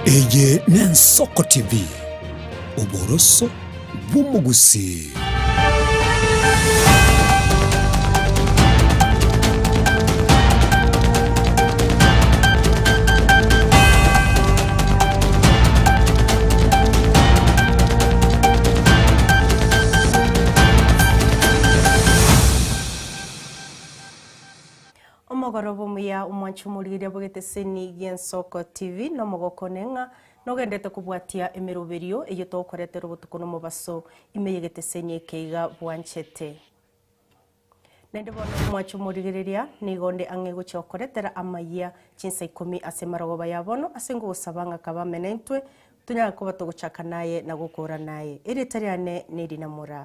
Eye n'Ensoko TV, oboroso bw'omogusii. Omogoroba omuya omwanche omorigereria bw'egeteseni gi'Ensoko TV nomogoko one ng'a nogenderete kobwatia emeroberio eyio togokoretera obotuko nomobaso ime y'egeteseni eke iga bwanchete. Naende bono omwanche omorigereria nigo onde ang'e gochia gokoretera amayia chinsa ikomi ase emarogoba ya bono ase ngogosaba ng'a kabe ame naintwe tonyare koba togochaka naye na gokoora naye. Erieta riane nerinamura.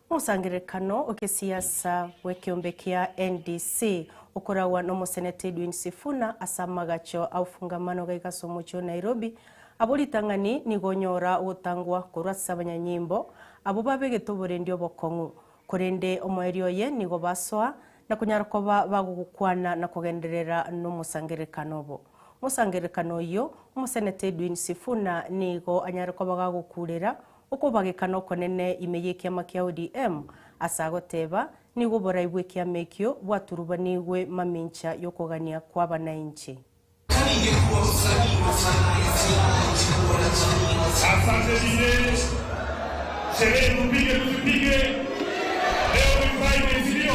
Omosangererekano o kesiasa bw'ekeombe kia NDC okoragwa n'omoseneta Edwin Sifuna ase amagacho a ufungamano gaiga ase omochie o Nairobi, abwo ritang'ani nigo onyora ogotangwa korwa ase abanyanyimbo abwo babegete oborendi obokong'u Korende omoerio oye nigo basoa, na konyara koba bagogokwana na kogenderera nomosangererekano obo. Omosangererekano oyio, omoseneta Edwin Sifuna nigo anyare koba gagokurera okobagekana okonene ime y'ekiama kia ODM ase agoteba nigo oborai bw'ekiama ekio bwaturubanigwe mamincha y'okogania kw'abanainchi. Asante DJ. Sherehe tupige tusipige? Leo ni Friday si ndio?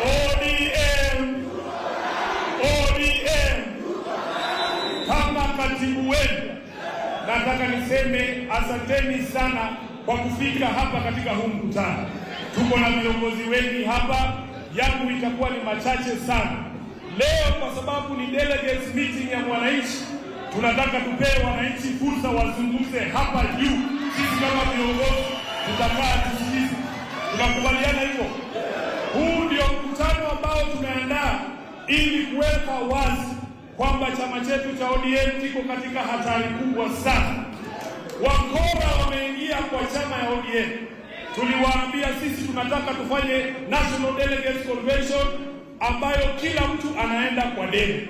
ODM ODM. Kama katibu wenu nataka niseme asanteni sana kwa kufika hapa katika huu mkutano. Tuko na viongozi wengi hapa, yangu itakuwa ni machache sana. Leo kwa sababu ni delegates meeting ya mwananchi, tunataka tupee wananchi fursa wazungumze hapa juu. Sisi kama viongozi tutakaa tusikize. Tunakubaliana hivyo? Huu ndio mkutano ambao tumeandaa ili kuweka wazi kwamba chama chetu cha ODM kiko katika hatari kubwa sana. Wakora wameingia kwa chama ya ODM. Tuliwaambia sisi tunataka tufanye National Delegates Convention ambayo kila mtu anaenda kwa debe.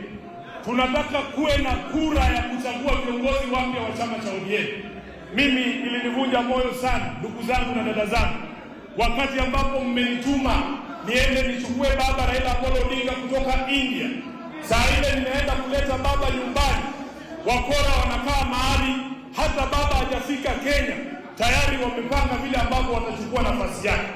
Tunataka kuwe na kura ya kuchagua viongozi wapya wa chama cha ODM. Mimi ilinivunja moyo sana, ndugu zangu na dada zangu, wakati ambapo mmenituma niende nichukue baba Raila Amolo Odinga kutoka India. Saa ile nimeenda kuleta baba nyumbani, wakora wanakaa mahali hata baba hajafika Kenya, tayari wamepanga vile ambavyo watachukua nafasi yake.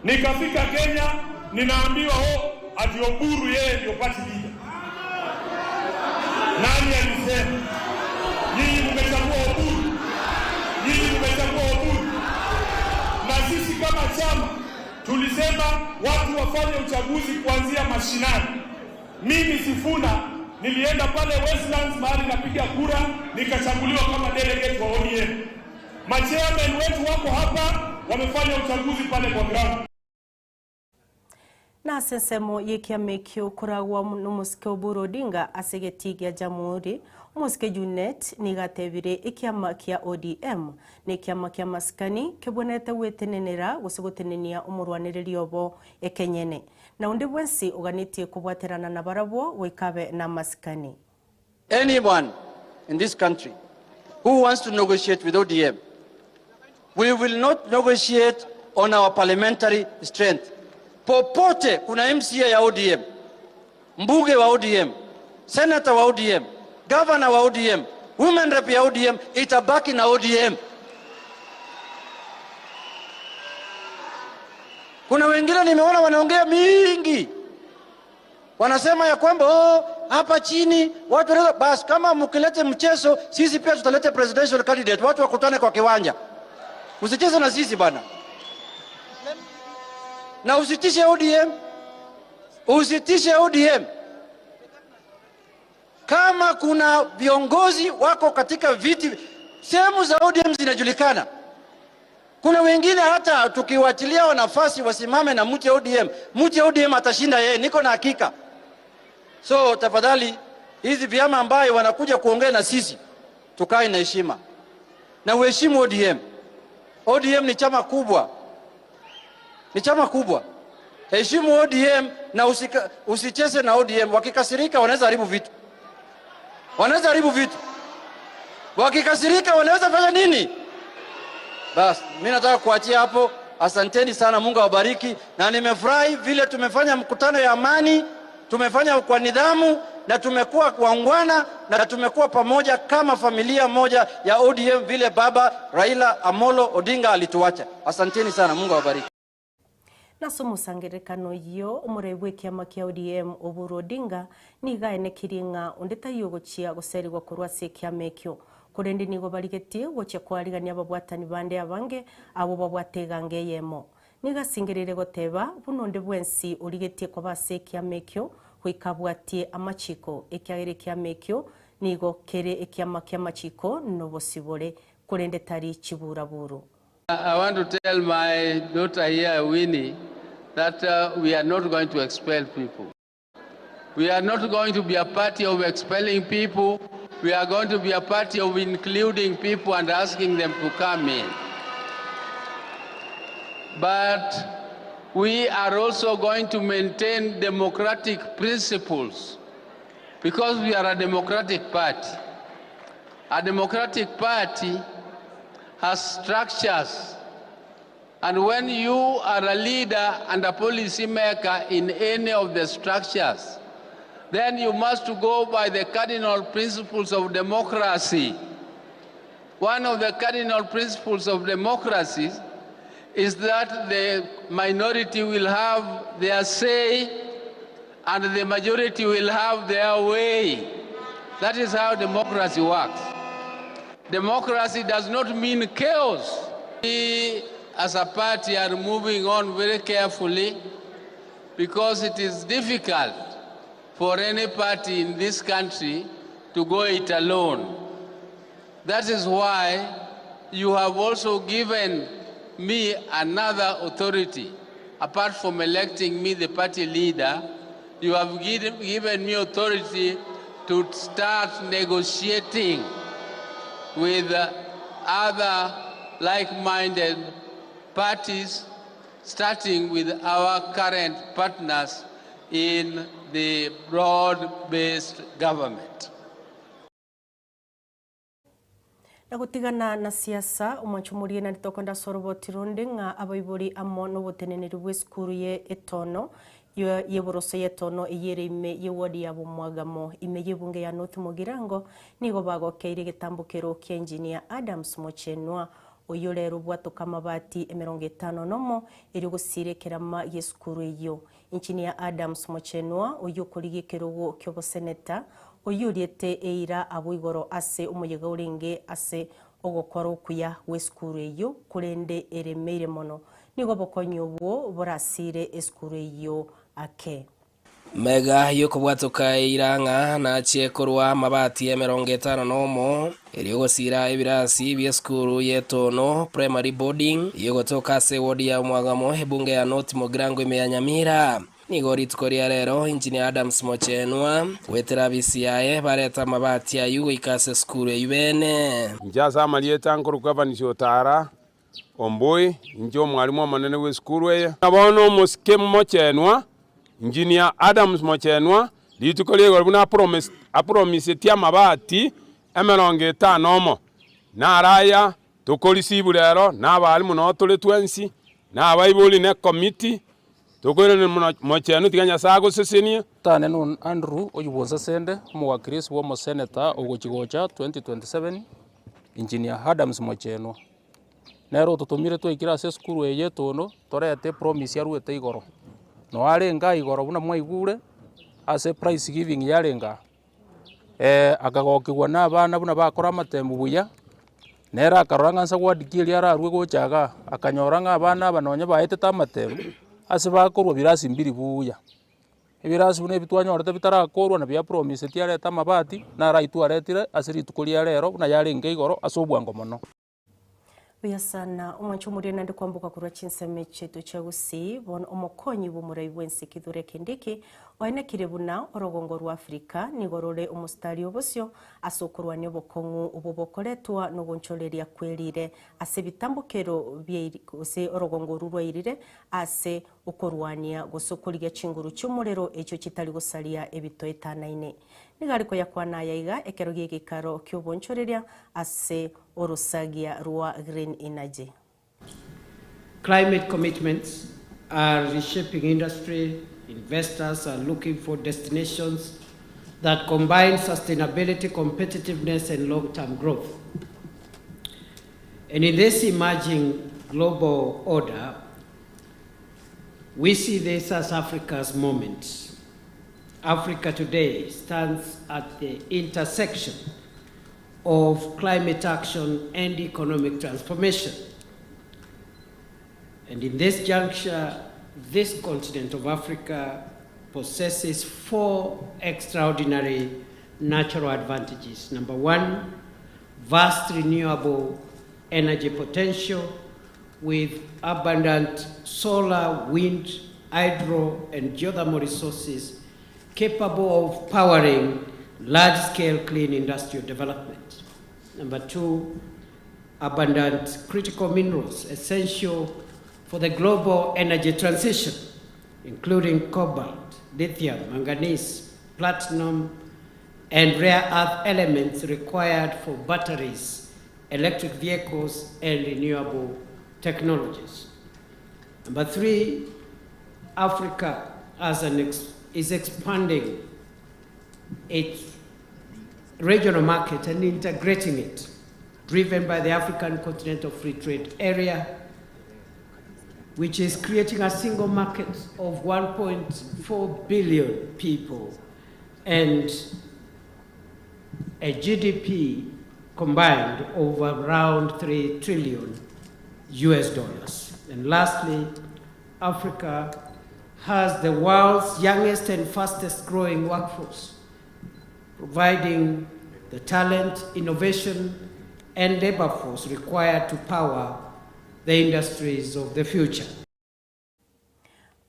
Nikafika Kenya ninaambiwa ho ati Oburu yeye ndio party leader. Nani alisema? Nyinyi mmechagua Oburu, nyinyi mmechagua Oburu. Na sisi kama chama tulisema watu wafanye uchaguzi kuanzia mashinani. Mimi Sifuna nilienda pale Westlands mahali napiga kura nikachaguliwa kama delegate wa ODM. Machairman wetu wako hapa wamefanya uchaguzi pale kwa ground. Na ase ensemo y'ekiama ekio koragwa nomosike Oburu Odinga ase egetii gia Jamhuri, omosike Junet nigo atebire ekiama kia ODM nekiama ki'amasikani kebwenerete gwetenenera gose gotenenia omorwanereri obo ekenyene, na onde bwensi oganetie kobwaterana nabarabwo goika abe namasikani. Anyone in this country who wants to negotiate with ODM, we will not negotiate on our parliamentary strength. Popote kuna MCA ya ODM, mbunge wa ODM, senator wa ODM, governor wa ODM, women rep ya ODM itabaki na ODM. Kuna wengine nimeona wanaongea mingi wanasema ya kwamba oh, hapa chini watu wanaweza basi. Kama mkilete mchezo, sisi pia tutalete presidential candidate, watu wakutane kwa kiwanja. Usicheze na sisi bana, na usitishe ODM, usitishe ODM. Kama kuna viongozi wako katika viti, sehemu za ODM zinajulikana. Kuna wengine hata tukiwachilia nafasi wasimame na mtu ya ODM, mtu ya ODM atashinda yeye, niko na hakika. So tafadhali, hizi vyama ambayo wanakuja kuongea na sisi, Tukae na heshima na uheshimu ODM. ODM ni chama kubwa, ni chama kubwa. Heshimu ODM na usika, usicheze na ODM. Wakikasirika wanaweza haribu vitu, wanaweza haribu vitu. Wakikasirika wanaweza fanya nini? Bas, mimi nataka kuachia hapo. Asanteni sana, Mungu awabariki, na nimefurahi vile tumefanya mkutano ya amani, tumefanya kwa nidhamu na tumekuwa waungwana na tumekuwa pamoja kama familia moja ya ODM vile baba Raila Amolo Odinga alituacha. Asanteni sana, Mungu awabariki. Nase omosangererekano oyio, omorai bw'ekiama kia ODM Oburu Odinga nigo aenekirie ng'a onde taiyo ogochia goserigwa korwa ase ekiama ekio, korende nigo barigetie gochia koarigania ababwatani bande abange abwo babwate eganga eyemo. Nigo asingereire goteba buna onde bwensi origetie koba ase ekiama ekio goika abwatie amachiko, ekiagera ekiama ekio nigo kere ekiama ki'amachiko nobosibore, korende tari chiburaburu. I want to tell my daughter here, Winnie, that uh, we are not going to expel people. We are not going to be a party of expelling people. We are going to be a party of including people and asking them to come in. But we are also going to maintain democratic principles because we are a democratic party. A democratic party has structures. And when you are a leader and a policy maker in any of the structures, then you must go by the cardinal principles of democracy. One of the cardinal principles of democracy is that the minority will have their say and the majority will have their way. That is how democracy works. Democracy does not mean chaos. We as a party are moving on very carefully because it is difficult for any party in this country to go it alone. That is why you have also given me another authority. Apart from electing me the party leader, you have given me authority to start negotiating with other like-minded parties, starting with our current partners in the broad-based government. Na gotigana na siasa, omwancho morie nari tokonda ase oroboti ronde ng'a abaibori amo noboteneneri bw'esukuru ye etono y'eboroso y'etono eyio ere ime y'eward ya Bomwagamo ime y'ebunge ya North Mugirango nigo bagokeire egetambokero kia Engineer Adams Mochenwa oyio rero obwatoka amabati emerongo etano nomo erio gosiira ekerama gi'esukuru eyio. Engineer Adams Mochenwa oyio okorigia ekerogo ki'oboseneta oyio oriete eira abwo igoro ase omoyega orenge ase ogokora okuya gw'esukuru eyio korende eremeire mono. Nigo obokonyi obwo borasiire esukuru eyio ake. Mega y'okobwatoka eira ng'a nachie korwa amabati emerongo etano nomo, erio gosiira ebirasi bi'esukuru y'Etono Primary Boarding eyio ase ewodi ya Omwagamo ebunge ya North Mugirango ime ya Nyamira. Nigo rituko ria rero Engineer Adams Mochenwa goetera abisi yaye bareta amabati ayio goika ase esukuru eyio bene. Inche ase amarieta nkorokwa Evans Otara Ombui, inche omwalimu omonene bw'esukuru eye. Na bono omosike Mochenwa, Engineer Adams Mochenwa, rituko ria igoro buna apromisetie amabati emerongo etano omo, naro aya tokorisibu rero, na abalimu noo tore twensi, na abaibori na ekomiti, tokoiraneria buna Mochenwa tiga Nyasae agosesenie. Tane nun Andrew oyio bw'Onsasende, omowakilisi bw'omoseneta ogochi gocha 2027, Engineer Adams Mochenwa. Nere ototomire twaikire ase esukuru eye etono, torete epromise aruete igoro. Noo arenge aa igoro buna mwaigure, ase prize giving yarenge aa, akagokigwa na abana buna bakora amatemu buya, nere akarora ng'a nsa gwadikia eria ararue gocha igaa, akanyora ng'a abana aba nonye baetete amatemu, ase bakorwa birasi mbiri buya. Ebirasi buna ebi twanyorete bitarakorwa na biapromiseti arete amabati, naro aywo twaretire ase rituko ria rero buna yarenge igoro ase obwango mono. Buya sana omwancho omoria naende kwamboka korwa chinsemo chiaito chia Gusii, bono omokonyi bw'omorai bw'ense Kithure Kindiki oenekire buna orogongo rwa Africa nigo rore omositari obosio ase okorwania obokong'u obwo bokoretwa nogonchoreria kwerire ase ebitambokero biairi gose orogongo oru rwairire ase okorwania gose okorigia chinguru chi'omorero echio chitari gosaria ebitoetanaine. Nigo are koyakwana aya iga ekero gi'egeikaro ki'obonchoreria ase orosagia rwa Green Energy. Climate commitments are reshaping industry, investors are looking for destinations that combine sustainability, competitiveness, and long-term growth. And in this emerging global order, we see this as Africa's moment. Africa today stands at the intersection of climate action and economic transformation. And in this juncture, this continent of Africa possesses four extraordinary natural advantages. Number one, vast renewable energy potential with abundant solar, wind, hydro, and geothermal resources capable of powering large-scale clean industrial development. Number two, abundant critical minerals essential for the global energy transition, including cobalt, lithium, manganese, platinum, and rare earth elements required for batteries, electric vehicles, and renewable technologies. Number three, Africa as an ex is expanding its regional market and integrating it, driven by the African Continental Free Trade Area, which is creating a single market of 1.4 billion people and a GDP combined of around 3 trillion US dollars. And lastly, Africa has the world's youngest and fastest growing workforce, providing the talent, innovation, and labor force required to power the industries of the future.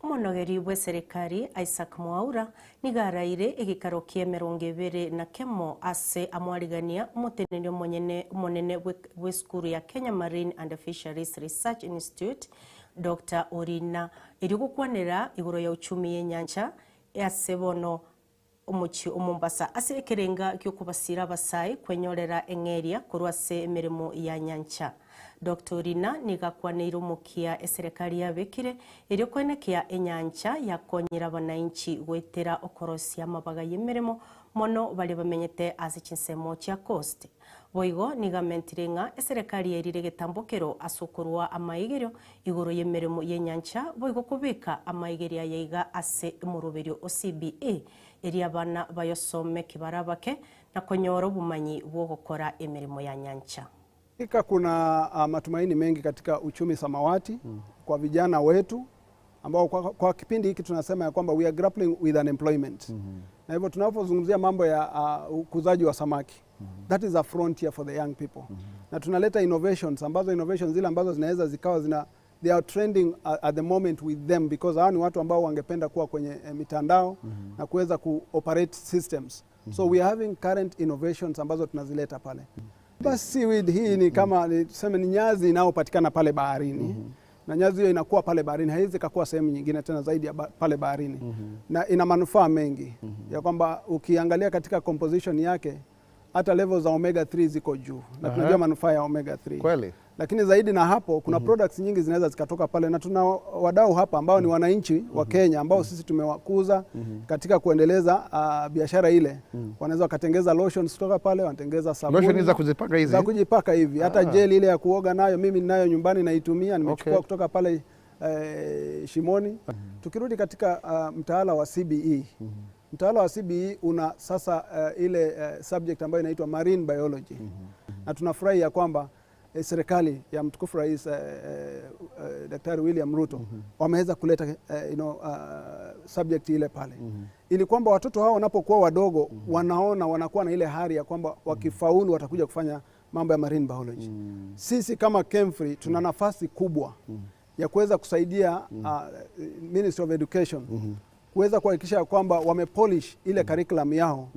Omonogeri bw'eserekari Isaac Mwaura nigo araire egekaro ki'emerongo ebere na kemo ase amwarigania omoteneneri omonyene omonene bw'esukuru ya Kenya Marine and Fisheries Research Institute Doctor Orina erio gokwanera igoro ya uchumi y'enyancha ase bono omochie o Mombasa ase ekerenga gi'okobasiira abasae kwenyorera eng'eria korwa ase emeremo ya nyancha. Doctor Orina nigo akwaneire omokia eserekari yabekire erio koenekia enyancha yakonyire abanainchi goetera okorosia amabaga y'emeremo mono baria bamenyete ase chinsemo chia Coast. Boigo nigo amentire ng'a eserekari yairire egetambokero ase okorua amaigerio igoro y'emeremo y'enyancha, boigo kobeka amaigerio aya iga ase omoroberio o CBE, erio abana bayosome kibare abake na konyora obomanyi bw'ogokora emeremo ya nyancha. Hakika kuna matumaini mengi katika uchumi samawati kwa vijana wetu ambao kwa, kwa kipindi hiki tunasema ya kwamba we are grappling with unemployment na hivyo tunapozungumzia mambo ya ukuzaji wa samaki that is a frontier for the young people na tunaleta innovations ambazo innovations zile ambazo zinaweza zikawa zina they are trending at the moment with them because hawa ni watu ambao wangependa kuwa kwenye mitandao na kuweza ku operate systems so we are having current innovations ambazo tunazileta pale. Basi seaweed hii ni kama ni, tuseme ni nyazi inayopatikana pale baharini na nyazi hiyo inakuwa pale baharini, haiwezi kakua sehemu nyingine tena zaidi ya pale baharini na ina manufaa mengi ya kwamba ukiangalia katika composition yake hata level za omega 3 ziko juu na tunajua manufaa ya omega 3 Kweli. Lakini zaidi na hapo kuna products nyingi zinaweza zikatoka pale, na tuna wadau hapa ambao ni wananchi wa Kenya ambao sisi tumewakuza katika kuendeleza biashara ile. Wanaweza wakatengeza lotions kutoka pale, wanatengeza sabuni Lotion za kuzipaka hizi? za kujipaka hivi, hata gel ile ya kuoga nayo mimi ninayo nyumbani naitumia, nimechukua kutoka pale Shimoni. Tukirudi katika mtaala wa CBE mtaala wa CBE una sasa ile subject ambayo inaitwa marine biology na tunafurahi ya kwamba serikali ya mtukufu Rais Daktari William Ruto wameweza kuleta subject ile pale ili kwamba watoto hao wanapokuwa wadogo wanaona wanakuwa na ile hari ya kwamba wakifaulu watakuja kufanya mambo ya marine biology. Sisi kama KEMFRI tuna nafasi kubwa ya kuweza kusaidia Ministry of Education kuweza kuhakikisha ya kwamba wamepolish ile curriculum yao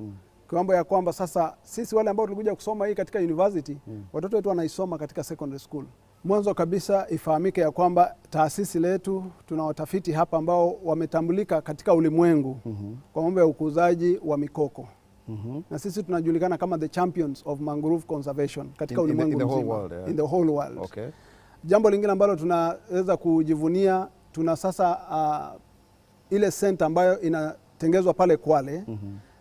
kiwango ya kwamba sasa sisi wale ambao tulikuja kusoma hii katika university watoto wetu wanaisoma katika secondary school. Mwanzo kabisa ifahamike ya kwamba taasisi letu tuna watafiti hapa ambao wametambulika katika ulimwengu kwa mambo ya ukuzaji wa mikoko na sisi tunajulikana kama the champions of mangrove conservation katika ulimwengu In the whole mzima. world, yeah. In the whole world. Okay. Jambo lingine ambalo tunaweza kujivunia, tuna sasa ile center ambayo inatengezwa pale Kwale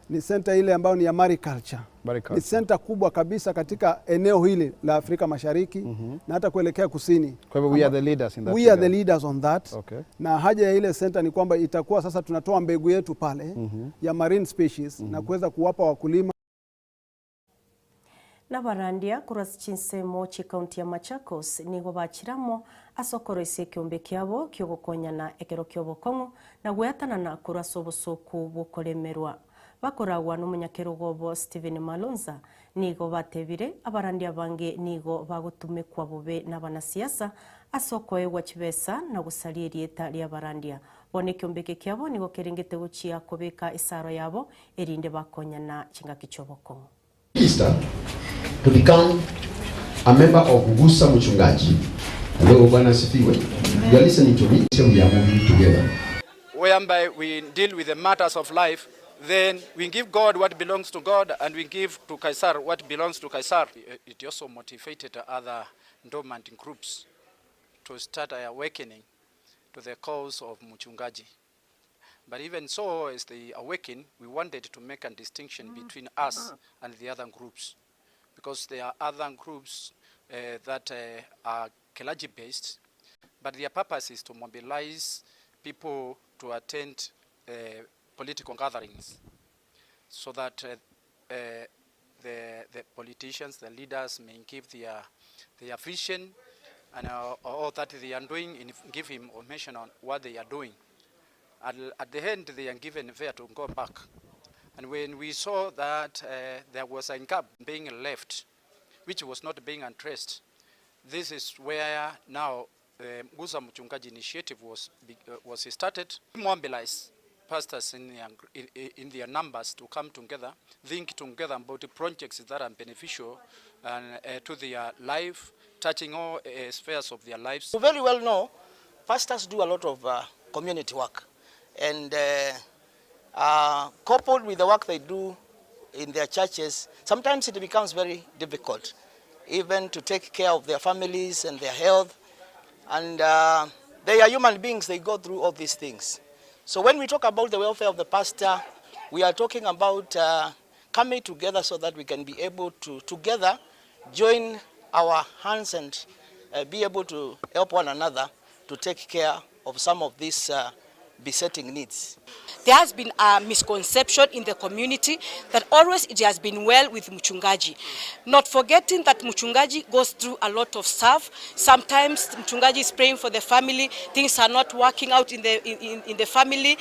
ni center ile ambayo ni ya mariculture. Mariculture. Ni center kubwa kabisa katika eneo hili la Afrika Mashariki na hata kuelekea kusini. Kwa hivyo we are the leaders in that We are the regard. leaders on that. Okay. Na haja ya ile center ni kwamba itakuwa sasa tunatoa mbegu yetu pale ya marine species na kuweza kuwapa wakulima. Nabarandia korwa ase chinsemo chia ekaunti ya Machakos nigo bachiramo ase okoroisia ekeombe kiabo kiogokonyana ekero kia obokong'u na goetanana korwa ase obosoku bwokoremerwa. Bakoragwa na omonyakerogo obo Stephen Malonza nigo batebire abarandia abange nigo bagotumekwa bobe na abanasiasa ase okoegwa chibesa na gosaria erieta ria abarandia. Bono ekeombe eke kiabo nigo kerengete gochia kobeka esaro yabo erinde bakonyana chingaki chia obokong'u. Register to become a member of Gusa Mchungaji. Hello, Bwana asifiwe. You are listening to me. So we are moving together. Whereby we deal with the matters of life, then we give God what belongs to God and we give to Caesar what belongs to Caesar. It also motivated other dormant groups to start awakening to the cause of Mchungaji. But even so, as they awaken, we wanted to make a distinction between us and the other groups, because there are other groups that are clergy-based, but their purpose is to mobilize people to attend political gatherings, so that the politicians, the leaders may give their vision and all that they are doing, and give information on what they are doing. At the end, they are given fair to go back. And when we saw that there was a gap being left, which was not being addressed, this is where now the Guza Mchungaji initiative was started. Mobilize pastors in their numbers to come together, think together about the projects that are beneficial and to their life, touching all spheres of their lives. You very well know, pastors do a lot of community work, and coupled with the work they do in their churches, sometimes it becomes very difficult, even to take care of their families and their health. And they are human beings, they go through all these things. So when we talk about the welfare of the pastor, we are talking about coming together so that we can be able to together join our hands and be able to help one another to take care of some of these besetting needs. There has been a misconception in the community that always it has been well with Mchungaji. Not forgetting that Mchungaji goes through a lot of stuff. Sometimes Mchungaji is praying for the family, things are not working out in the family.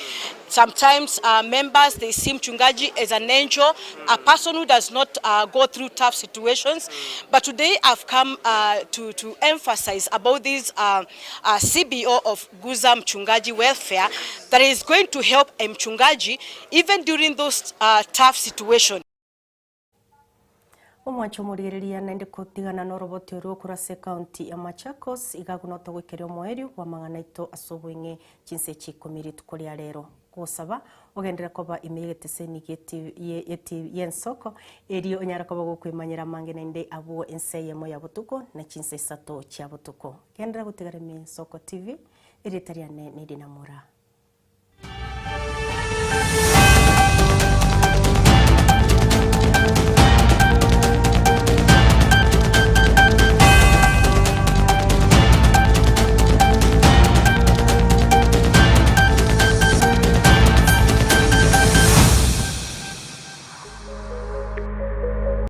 Sometimes members, they see Mchungaji as an angel, a person who does not go through tough situations. But today I've come to emphasize about this CBO of Guza Mchungaji Welfare that is going to help a Mchungaji even during those tough situations. Omwancho omorigereria naende kotigana na oroboti orwo korwa ase ekaunti ya Machakos iga noto goikeria omoerio bwa amang'ana aito ase obweng'e chinse chikomi rituko ria rero. Gosaba ogenderera koba ime y'egeteseni y'ensoko erio onyara koba gokwemanyera amange naende abwo ense eyemo ya botuko na chinse isato chia botuko. Genderera gotigara ime Ensoko TV erieta riane neri namura.